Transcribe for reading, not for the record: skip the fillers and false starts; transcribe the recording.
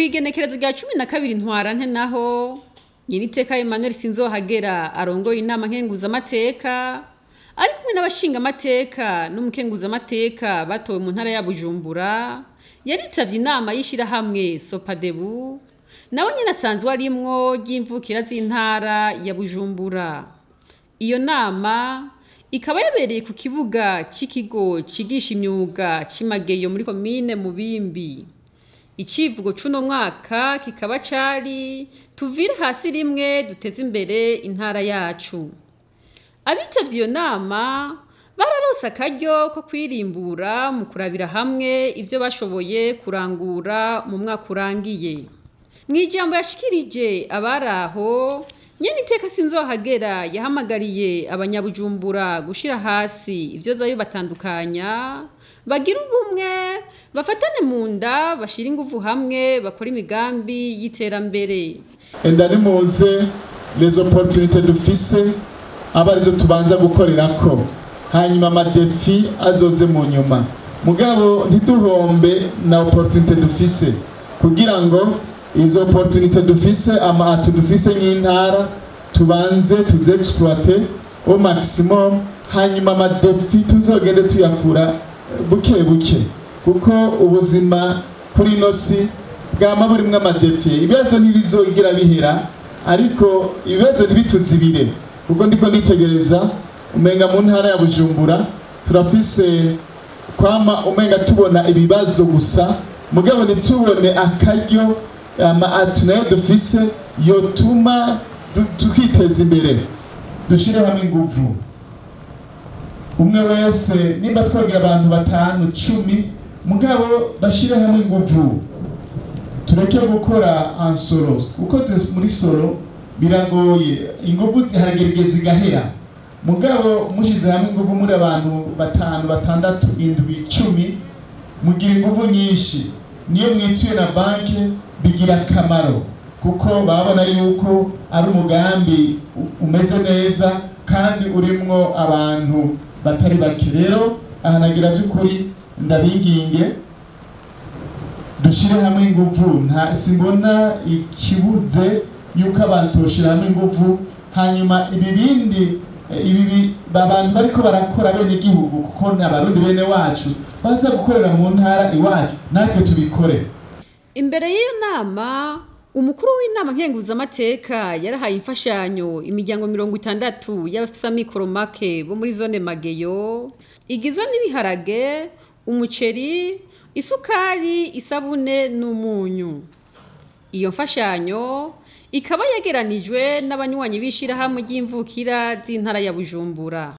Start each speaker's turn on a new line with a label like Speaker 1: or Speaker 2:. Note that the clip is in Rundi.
Speaker 1: Kw'igenekerezo rya 12 Ntwarante naho, Nyeniteka Emmanuel Sinzohagera arongoye inama nkenguzamateka ari kumwe n'abashingamateka n'umukenguzamateka batowe mu ntara ya Bujumbura, yaritavye inama y'ishirahamwe Sopadebu, nawe nyene asanzwe arimwo, ry'imvukira z'intara ya Bujumbura. Iyo nama ikaba yabereye ku kibuga c'ikigo cigisha imyuga c'i Mageyo muri komine Mubimbi. Icivugo c'uno mwaka kikaba cari "Tuvire hasi rimwe duteze imbere intara yacu". Abitavye iyo nama bararonse akaryo ko kwirimbura mu kurabira hamwe ivyo bashoboye kurangura mu mwaka urangiye. Mw'ijambo yashikirije abari aho, Nyeniteka Sinzohagera yahamagariye abanyabujumbura gushira hasi ivyoza bibatandukanya, bagire ubumwe, bafatane mu nda, bashire inguvu hamwe, bakore imigambi y'iterambere.
Speaker 2: Enda nimuze, les opportunités dufise aba arizo tubanza gukorerako, hanyuma ama défis azoze mu nyuma. Mugabo ntiduhombe na opportunité dufise, kugira ngo izo opportunité dufise, ama atouts dufise nk'intara, tubanze tuze exploiter au maximum, hanyuma ama défis tuzogende tuyakura buke buke, kuko ubuzima kuri ino si bwama burimwo ama défis. Ibibazo ntibizogira bihera, ariko ibibazo ntibituzibire, kuko ndiko nitegereza umenga mu ntara ya Bujumbura turafise kwama umenga tubona ibibazo gusa, mugabo ntitubone akaryo, ama atouts nayo dufise yotuma tukiteza imbere. Dushire hamwe inguvu, umwe wese, nimba twogira abantu batanu, 10, mugabo bashire hamwe inguvu, tureke gukora en solo. Ukoze muri solo biragoye, inguvu haragera igihe zigahera. Mugabo mushize hamwe inguvu muri abantu batanu, batandatu, indwi, 10, mugira inguvu nyinshi. Niyo mwituye na banki bigira akamaro, kuko babona yuko ari umugambi umeze neza kandi urimwo abantu batari bake. Rero ahanagira by'ukuri ndabinginge, dushire hamwe inguvu. Nta simbona ikibuze yuko abantu boshira hamwe inguvu, hanyuma ibi bindi ibi abantu bariko barakora, bene igihugu, kuko ni Abarundi bene wacu baza gukorera mu ntara iwacu, natwe tubikore.
Speaker 1: Imbere y'iyo nama, umukuru w'inama nkenguzamateka yarahaye imfashanyo imiryango 60 y'abafise amikoro make bo muri zone Mageyo, igizwe n'ibiharage, umuceri, isukari, isabune n'umunyu. Iyo mfashanyo ikaba yegeranijwe n'abanywanyi b'ishirahamwe ry'imvukira z'intara ya Bujumbura.